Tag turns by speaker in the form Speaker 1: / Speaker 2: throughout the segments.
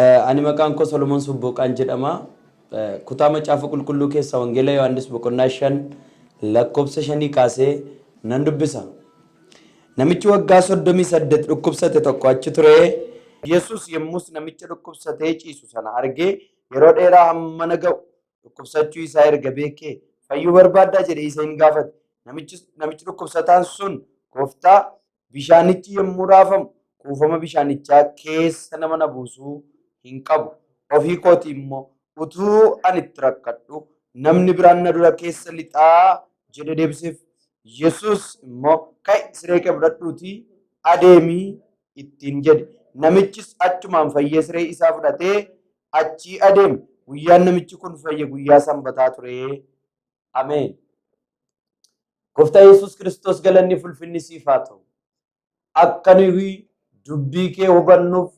Speaker 1: Ani maqaan koo Solomoon Sobbooqaan jedhama. Kutaa Macaafa Qulqulluu keessaa Wangeela Yohaannis boqonnaa 5 lakkoofsa 5 kaasee nan dubbisa. Namichi waggaa 38 dhukkubsate tokko achi ture. Yesuus yommus namicha dhukkubsatee ciisu sana argee yeroo dheeraa hammana ga'u dhukkubsachuu isaa erga beekee fayyuu barbaaddaa jedhee isa hin gaafate. Namichi dhukkubsataan sun, Gooftaa, bishaanichi yommuu raafamu kuufama bishaanichaa keessa nama na buusuu hin qabu. Ofii kootii immoo utuu ani itti rakkadhu namni biraan na dura keessa lixaa jedhee deebiseef. Yesuus immoo, Ka'i, siree kee fudhadhuutii adeemi ittiin jedhe. Namichis achumaan fayyee siree isaa fudhatee achii adeeme. Guyyaan namichi kun fayye guyyaa Sanbataa ture. Ameen. Gooftaa Yesuus Kiristoos, galanni fulfinni siif haa ta'u. Akka nuyi dubbii kee hubannuuf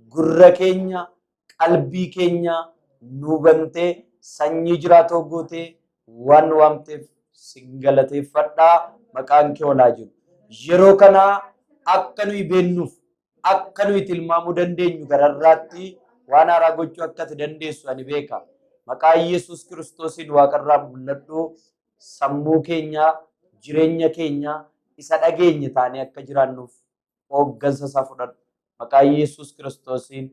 Speaker 1: gurra keenya, qalbii keenya nuu bantee, sanyii jiraatoo gootee waan nu waamteef sin galateeffadhaa, maqaan kee olaa jiru. Yeroo kana akka nuyi beennuuf, akka nuyi tilmaamuu dandeenyu gararraatti waan haaraa gochuu akka ati dandeessu ani beeka. Maqaa Yesuus Kiristoosiin waaqarraa mul'adhu, sammuu keenya, jireenya keenya isa dhageenye taanee akka jiraannuuf hooggansa isaa fudhadhu. Maqaa Yesuus Kiristoosiin,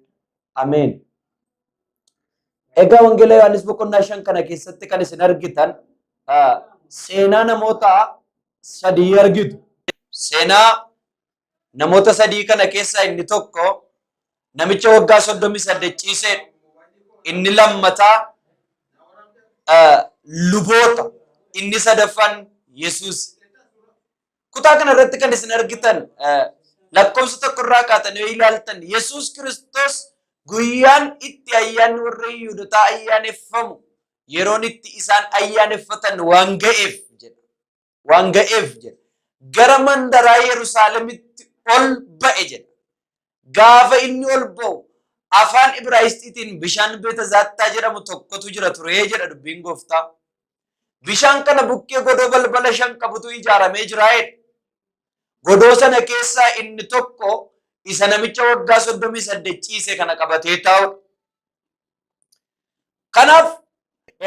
Speaker 1: ameen. Egaa Wangeela Yohaannis boqonnaa 5 kana keessatti kan isin argitan seenaa namoota sadii argitu. Seenaa namoota sadii kana keessaa inni tokko namicha waggaa 38 ciiseedha. Inni lammataa luboota. Inni sadaffaan Yesuus. Kutaa kana irratti kan isin argitan, lakkoofsa 1 irraa kaatanii yoo ilaaltan, Yesuus Kiristoos guyyaan itti ayyaanni warra Yihuudotaa ayyaaneffamu, yeroon itti isaan ayyaaneffatan waan ga'eef jedha. Waan ga'eef jedha. Gara mandaraa Yerusaalemitti ol ba'e jedha. Gaafa inni ol ba'u afaan Ibraayisxiitiin bishaan Beetazaattaa jedhamu tokkotu jira ture jedha dubbiin gooftaa. Bishaan kana bukkee godoo balbala 5 qabutu ijaaramee jira jedha. Godoo sana keessaa inni tokko isa namicha waggaa 38 ciise kana qabatee taa'udha. Kanaaf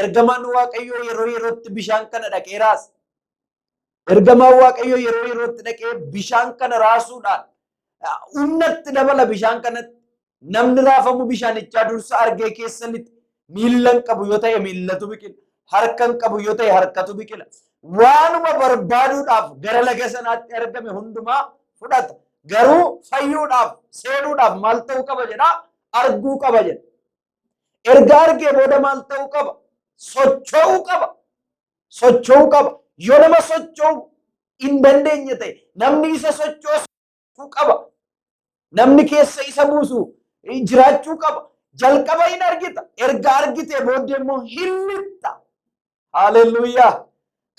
Speaker 1: ergamaan Waaqayyoo yeroo yerootti bishaan kana dhaqee raasa. Ergamaan Waaqayyoo yeroo yerootti dhaqee bishaan kana raasuudhaan humnatti dabala bishaan kanatti. Namni raafamu bishaanichaa dursa argee keessa lixe. Miilla hin qabu yoo ta'e miillatu biqila. Harka hin qabu yoo ta'e harkatu biqila. Waanuma barbaaduudhaaf gara laga sanaatti argame hundumaa fudhata. Garuu fayyuudhaaf, seenuudhaaf maal ta'uu qaba jedhaa? Arguu qaba jedha. Erga argee booda maal ta'uu qaba? Socho'uu qaba. Socho'uu qaba. Yoo nama socho'uu hin dandeenye ta'e namni isa sochoosuu qaba. Namni keessa isa buusu jiraachuu qaba. Jalqaba hin argita. Erga argitee booddee immoo hin lixxa. Haaleluyyaa.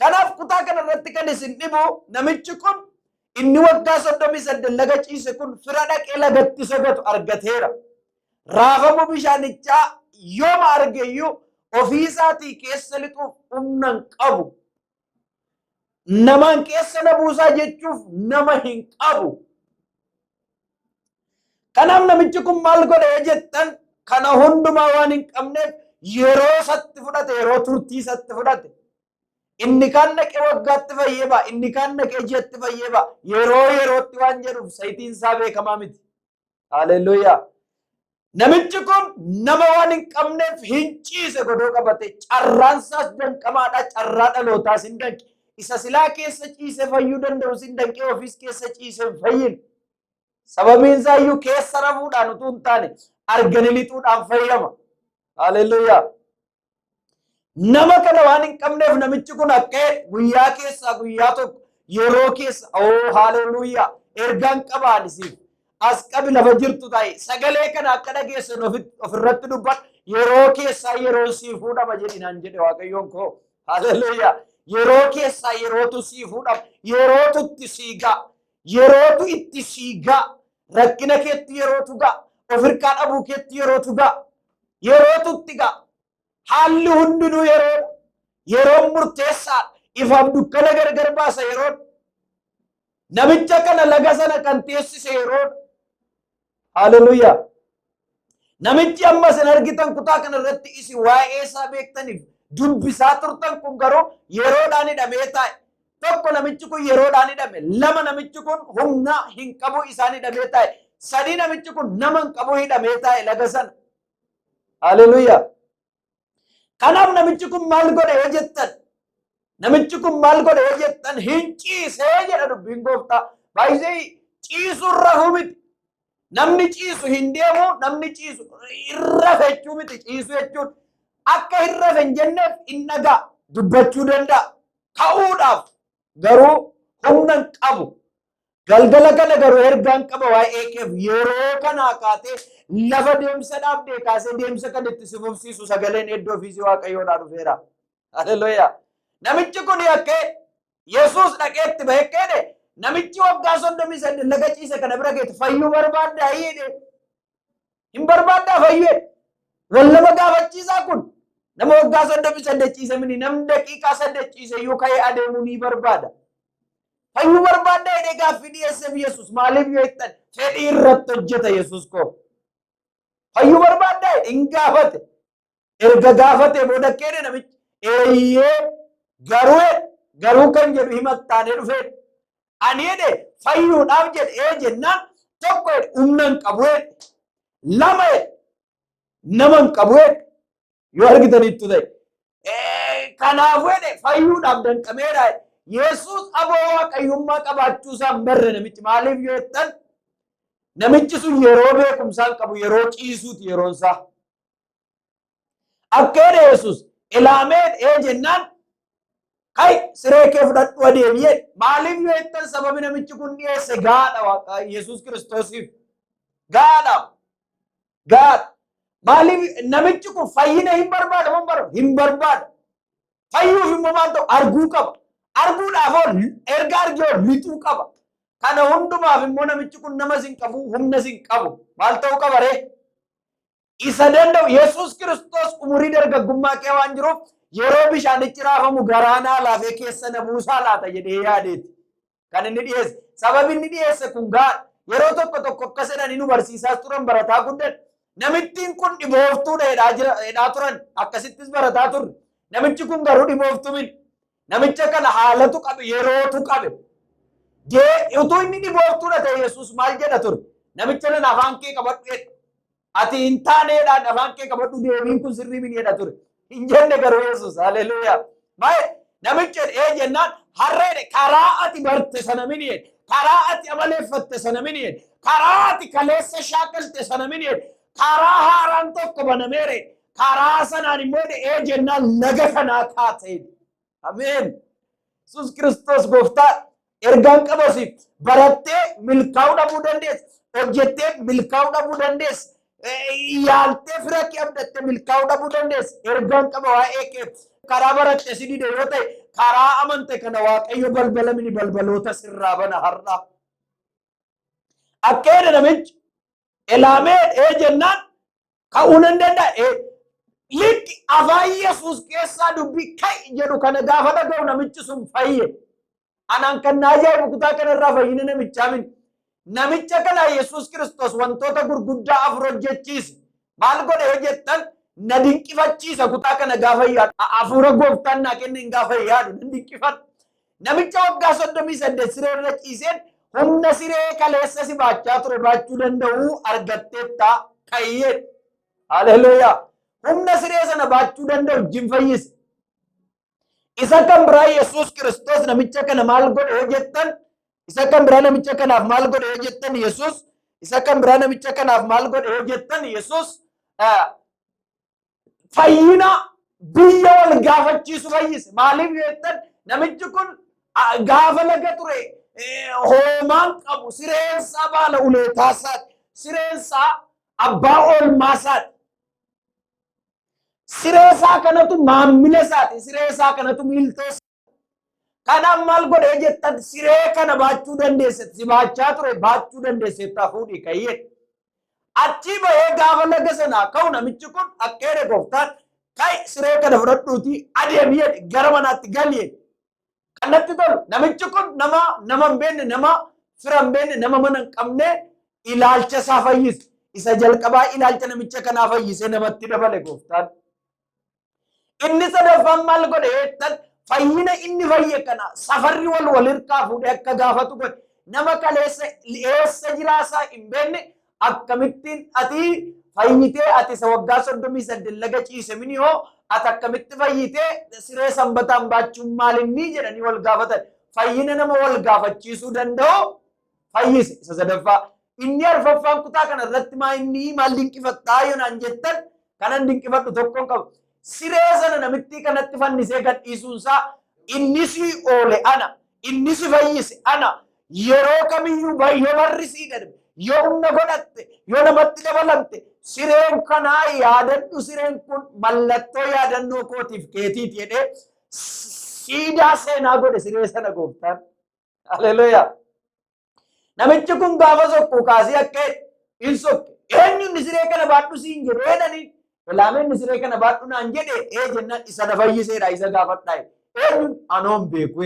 Speaker 1: Kanaaf kutaa kana irratti kan isin dhibu, namichi kun inni waggaa 38 laga ciise kun fira dhaqee lagatti isa gatu argateera. Raafamuu bishaanichaa yooma argeyyuu ofii isaatii keessa lixuuf humna hin qabu. Namaan keessa na buusaa jechuuf nama hin qabu. Kanaaf namichi kun maal godhe yoo jettan, kana hundumaa waan hin qabneef yeroo isatti fudhate, yeroo turtii isatti fudhate. Inni kaan dhaqee waggaatti fayyee ba'a, inni kaan dhaqee ji'atti fayyee ba'a. Yeroo yerootti waan jedhuuf sayitiin isaa beekamaa miti. Haaleluyyaa. Namichi kun nama waan hin qabneef hin ciise godoo qabate. Carraan isaas danqamaadha. Carraa dhalootaas hin danqe. Isa silaa keessa ciise fayyuu danda'us hin danqe, ofiis keessa ciise hin fayyine. Sababiin isaa iyyuu keessa rafuudhaan utuu hin taane arganii lixuudhaan fayyama. Haaleluyyaa. Nama kana waan hin qabneef namichi kun akka guyyaa keessaa guyyaa tokko, yeroo keessa, oo haaleluyyaa, ergaan qabaan isiif. As qabi, lafa jirtu taa'e sagalee kana akka dhageessan ofirratti dubbadhu. Yeroo keessaa yeroon sii fuudhama jedhinaan jedhe Waaqayyoon koo. Haaleluyyaa. Yeroo keessaa yerootu sii fuudhama. Yerootu itti sii ga'a. Yerootu itti sii ga'a. Rakkina keetti yerootu ga'a. Of hirkaa dhabuu keetti yerootu ga'a. Yerootu itti ga'a. Haalli hundinuu yeroodha. Yeroon murteessaadha. Ifaaf dukkana gargar baasa yeroon. Namicha kana laga sana kan teessise yeroodha. Haaleluyyaa. Namichi amma isin argitan kutaa kana irratti isin waa'ee isaa beektaniif dubbisaa turtan kun garuu yeroodhaan hidhamee taa'e. Tokko, namichi kun yeroodhaan hidhame. Lama, namichi kun humna hin qabu isaan hidhamee taa'e. Sadii, namichi kun nama hin qabu hidhamee taa'e laga sana. Haleluuyaa. Kanaaf namichi kun maal godhe yoo jettan, namichi kun maal godhe yoo jettan, hin ciisee jedha dubbiin gooftaa. Baay'ee ciisuun rafuu miti. Namni ciisu hin deemu, namni ciisu hin rafe jechuu miti ciisu jechuun. Akka hin rafe hin jenneef hin dhagaa, dubbachuu danda'a. Ka'uudhaaf garuu humna hin qabu. Galgala kana garuu ergaan qaba waa'ee keef: yeroo kanaa kaatee lafa deemsa dhaabdee kaasee deemsa kan itti si fufsiisu sagaleen iddoo ofiisii Waaqayyoodhaa dhufeera. Haleluuyaa. Namichi kun akka Yesuus dhaqee itti bahee jedhe, namichi waggaa 38 laga ciise kana bira geete, "Fayyuu barbaaddaa?" jedhe. "Hin barbaaddaa fayyuu?" Wal nama gaafachiisaa kun nama waggaa 38 ciise mini, namni daqiiqaa 8 ciise iyyuu ka'ee adeemuu ni barbaada. "Fayyuu barbaaddaa?" jedhee gaaffii dhiyeesseef Yesuus. Maaliif yoo jettan, fedhii irratti hojjeta Yesuus koo. "Fayyuu barbaaddaa?" jedhe, hin gaafate. Erga gaafatee booda keene namichi, "Eeyyee, garuu," garuu kan jedhu himattaanee dhufee, "Ani," jedhe, "fayyuudhaaf," jedhe, "ee," jennaan, "tokko," jedhe, "humna hin qabu," jedhe, "lama," jedhe, "nama hin qabu," jedhe, yoo argitaniittu ta'e. "Kanaafuu," jedhe, "fayyuudhaaf danqameera." Yesuus aboo waaqayyummaa qabaachuu isaa hin barre namichi. Maaliif yoo jettan, namichi sun yeroo beekumsaa hin qabu, yeroo ciisuuti yeroon isaa. Akka jedhe Yesuus, "Ilaamee?" "Ee," jennaan, "Kai, siree kee fudhadhu, adeemi," jedhe. Maaliif yoo jettan, sababi namichi kun dhiyeesse gaadha Waaqa Yesuus Kiristoosiif. Gaadha. Gaadha. Maaliif namichi kun fayyina hin barbaada moo hin barbaadu? Hin barbaada. Fayyuuf immoo maal ta'u? Arguu qaba. Arguudhaaf hoo, erga argee hoo, lixuu qaba. Kana hundumaaf immoo namichi kun namas hin qabu, humnas hin qabu. Maal ta'uu qaba ree? Isa danda'u Yesuus Kiristoos umurii dargaggummaa kee waan jiruuf, yeroo bishaanichi raafamu garaanaa laafee keessa na buusaa laata jedhee yaadeeti. Kan inni dhiyeesse. Sababi inni dhiyeesse kun gaadha. Yeroo tokko tokko akkas jedhanii nu barsiisaas turan, barataa guddan. Namittiin kun dhibooftuudha jedhaa turan, akkasittis barataa turre. Namichi kun garuu dhibooftuu miti. Namicha kana haalatu qabe, yerootu qabe. Utuu inni dhibooftuudha ta'e Yesuus maal jedha ture? "Namicha nan afaan kee qabadhu," jedha. "Ati hin taaneedhaan afaan kee qabadhu, deebiin kun sirrii miti," jedha ture. Hin jenne garuu Yesuus. Haleluuyaa. Maal namichi jedhe? "Ee," jennaan, "Harreedhe, karaa ati barte sana mini," jedhe. "Karaa ati amaleeffatte sana mini," jedhe. "Karaa ati kaleessa shaakalte sana mini," jedhe. "Karaa haaraan tokko banameere. Karaa sanaan immoo," jedhe. "Ee," jennaan, laga kanaa kaate. Ameen. Yesuus Kiristoos gooftaa. Ergaan qabasiif barattee milkaa'uu dhabuu dandeessa. Hojjettee milkaa'uu dhabuu dandeessa. Yaaltee fira kee abdattee milkaa'uu dhabuu dandeessa. Ergaan qaba waa'ee kee. Karaa baratte si dide yoo ta'e, karaa amante kana Waaqayyo balbala mini balbaloota sirraa bana har'a. Akka jedhe namichi, "Elaamee?" "Ee," jennaan, "Ka'uu nan danda'a?" "Ee." Likki afaan Yesuus keessaa dubbii "ka'i" jedhu kana gaafa dhaga'u namichi sun fayye. Anaan kan na ajaa'ibu kutaa kanarraa fayyina namichaa miti. Namicha kana Yesuus Kiristoos wantoota gurguddaa afur hojjechiise. Maal godhe yoo jettan, na dinqifachiisa kutaa kana gaafa yaadu. Hafuura gooftaan naa kenne hin gaafa yaadu nan dinqifadha. Namicha waggaa 38 siree irra ciiseen, "Humna siree kaleessa si baachaa ture baachuu danda'u argatteetta, ka'iyyee." Haleluuyaa. Humna siree sana baachuu danda'u wajjin fayyise. Isa kan biraa Yesuus Kiristoos namicha kana maal godhe yoo jettan, isa kan biraa namicha kanaaf maal godhe yoo jettan, Yesuus isa kan biraa namicha kanaaf maal godhe yoo jettan, Yesuus fayyina biyya wal gaafachiisu fayyise. Maaliif yoo jettan, namichi kun gaafa laga ture hoomaan qabu, sireensaa baala uleetaasaati. Sireensaa abbaa oolmaasaati. Siree isaa kanatu maammila isaati. Siree isaa kanatu miiltoo isaati. Kanaaf maal godhee jettan, siree kana baachuu dandeesse, si baachaa ture baachuu dandeesse, fuudhii kayyee. Achii bahee gaafa laga sanaa ka'u namichi kun akka jedhe gooftaan, "Ka'i, siree kana fudhadhuutii adeemi," jedhe, "gara manaatti gali," jedhe. Kan natti tolu namichi kun nama nama hin beekne, nama fira hin beekne, nama mana hin qabne ilaalcha isaa fayyise. Isa jalqabaa ilaalcha namicha kanaa fayyisee namatti dabale gooftaan. Inni sadaffaan maal godhe jettan fayyina inni fayye kana safarri wal wal hirkaa fuudhee akka gaafatu godhe. Nama kaleessa eessa jiraasaa hin beekne akkamittiin ati fayyitee ati isa waggaa 38 laga ciise mini hoo ati akkamitti fayyitee siree sanbataan baachuun maalinni jedhanii wal gaafatan. Fayyina nama wal gaafachiisuu danda'u fayyise isa sadaffaa. Inni arfaffaan kutaa kana irratti maa inni maal dinqifattaa yoo naan jettan kanan dinqifadhu tokkoon qabu. Siree sana namittii kanatti fannisee gad dhiisuunsaa inni si oole ana, inni si fayyise ana, yeroo kamiyyuu yoo barri sii darbe, yoo humna godhatte, yoo namatti dabalamte, sireen kanaa yaadadhu sireen kun mallattoo yaadannoo kootiif keetiiti jedhee siidaa seenaa godhe siree sana gooftaan. Haleluuyaa. Namichi kun gaafa sokku kaasee akka hin sokke. Eenyu inni siree kana baadhu siin jedhe jedhanii. Ilaamee inni siree kana baadhu naan jedhe ee jennaan isa na fayyiseedha isa gaafadhaa. Eenyu anoon beeku.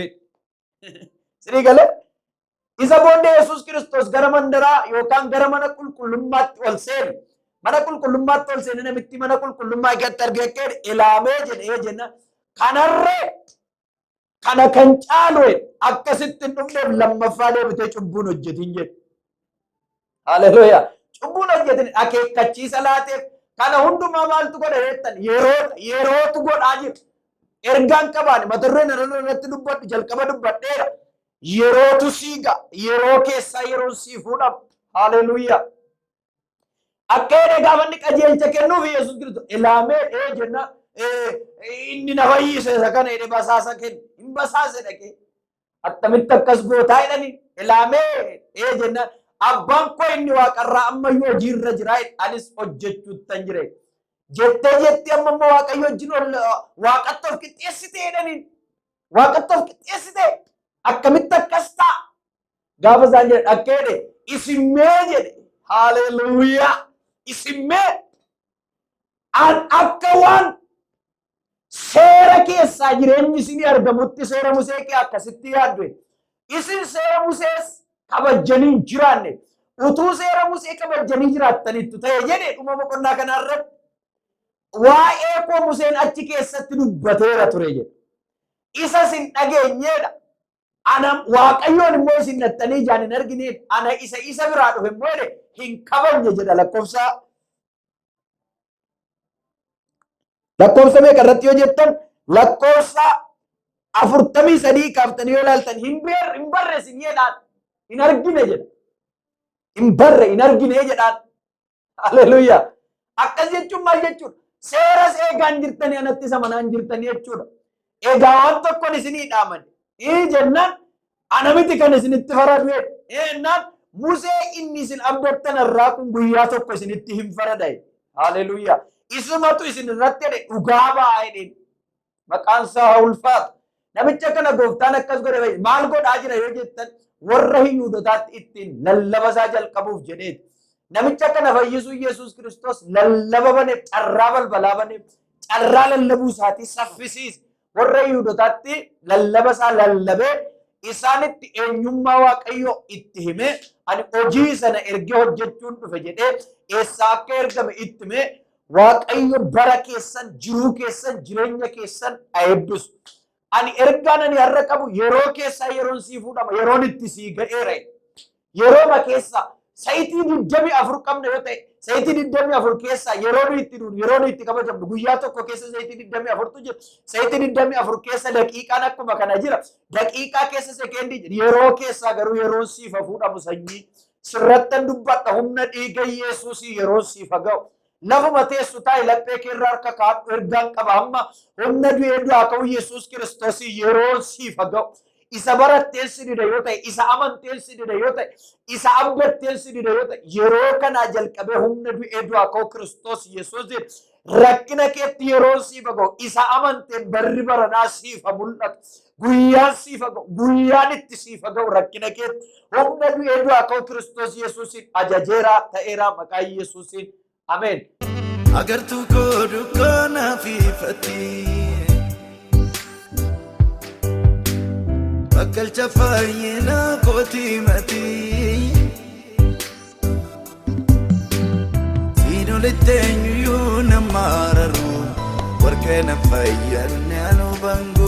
Speaker 1: Sirii galee? Isa booddee Yesuus Kiristoos gara mandaraa yookaan gara mana qulqullummaatti ol seene. Mana qulqullummaatti ol seene namitti mana qulqullummaa keessatti argee akka jedhe ilaamee jedhe ee jennaan. Kanarree Kana kan caalu akkasitti hin dhufneef lammaffaa deebitee cubbuun hojjetin jedhe. Haleluuyaa. Cubbuun hojjetin akeekkachiisa laateef kana hundumaa maaltu godha jettan yerootu godhaa jira. Ergaan qabaane mata dureen irra irratti dubbadhu jalqaba dubbadheera. Yerootu sii ga'a. Yeroo keessaa yeroon sii fuudhama. Haleluuyaa. Akka jedhe gaafa inni qajeelcha kennuuf Yesuus Kiristoos ilaamee ee jenna inni na fayyise isa kana jedhe basaasa kenne hin basaase dhaqee attamitti akkas gootaa jedhani ilaamee ee jenna abbaan koo inni waaqarraa ammayyuu hojiirra jira anis hojjechuuttan jira jettee jettee amma immoo waaqayyo wajjin ol waaqatti of qixxeessite jedhaniin waaqatti of qixxeessite akkamitti akkas ta'a Gaafa isaan jedhe dhaqqee jedhe isin mee jedhe haaleluuyaa isin mee an akka waan seera keessaa jireenyi isinii argamutti seera Musee kee akkasitti yaaddu. Isin seera Musees kabajjanii hin jiraanne. Utuu seera Musee kabajjanii jiraattaniittu ta'e jedhe dhuma boqonnaa kanaa irratti waa'ee koo Museen achi keessatti dubbateera ture jedhe. Isa isin dhageenyeedha. Ana Waaqayyoon immoo isin dhattanii ijaan hin argineef ana isa isa biraa dhufe immoo jedhe hin kabajne jedha lakkoofsa meeqa irratti yoo jettan lakkoofsa 43 kaaftanii yoo ilaaltan hin beer hin barre isin jedhaan hin argine jedha. Hin barre hin argine jedhaan. Haleluuyaa. Akkas jechuun maal jechuudha? Seeras eegaan jirtanii anatti isa manaan jirtanii jechuudha. Egaa waan tokkoon isinii dhaaman. Ii jennaan ana miti kan isinitti faradu jedhe. Ee jennaan Musee inni isin abdattan irraa kun guyyaa tokko isinitti hin farada jedhe. Haleluuyaa. Isumatu isin irratti jedhe dhugaa ba'a jedheen. Maqaan isaa haa ulfaatu. Namicha kana gooftaan akkas godhe fayyada. Maal godhaa jira yoo jettan warra Yihuudotaatti ittiin lallaba isaa jalqabuuf jedheeti. Namicha kana fayyisuu Yesuus Kiristoos lallaba baneef, carraa balbalaa baneef, carraa lallabuu isaatii saffisiise. Warra Yihuudotaatti lallaba isaa lallabee isaanitti eenyummaa Waaqayyoo itti himee ani hojii sana ergee hojjechuun dhufe jedhee eessaa akka ergame itti himee Waaqayyo bara keessan, jiruu keessan, jireenya keessan haa eebbisu. Ani ergaan ani har'a qabu yeroo keessaa yeroon sii fuudhama, yeroon itti sii ga'eera. Yerooma keessaa sa'itii 24 qabna yoo ta'e, sa'itii 24 keessaa yeroo nuyi itti duunu, yeroo nuyi itti kabajamnu, guyyaa tokko keessa sa'itii 24tu jira. Sa'itii 24 keessa daqiiqaan akkuma kana jira. Daqiiqaa keessa sekeendii jira. Yeroo keessaa garuu yeroon siif haa fuudhamu sanyii. Sirrattan dubbadha humna dhiiga Yesuusii yeroon siif haa ga'u. Lafuma teessu taa'i laphee kee irra harka kaa'adhu ergaan qaba amma humna du'ee du'aa ka'uu Yesuus Kiristoosii yeroon siif haa ga'u. Isa baratteen si dida yoo ta'e, isa amanteen si dida yoo ta'e, isa abdatteen si dida yoo ta'e, yeroo kanaa jalqabee humna du'ee du'aa ka'uu Kiristoos Yesuusiin rakkina keetti yeroon siif haa ga'u. Isa amanteen barri baranaa siif haa mul'atu. Guyyaan siif haa ga'u. Guyyaan itti siif haa ga'u rakkina keetti. Humna du'ee du'aa ka'uu Kiristoos Yesuusiin ajajeera ta'eera maqaa Yesuusiin. Ameen.
Speaker 2: Agartuu koo dukkana fi fatti. Bakkalcha fayyina kooti mati. Olitti eenyuyyuu nama araru. Warqee na fayyadne anu bangoru.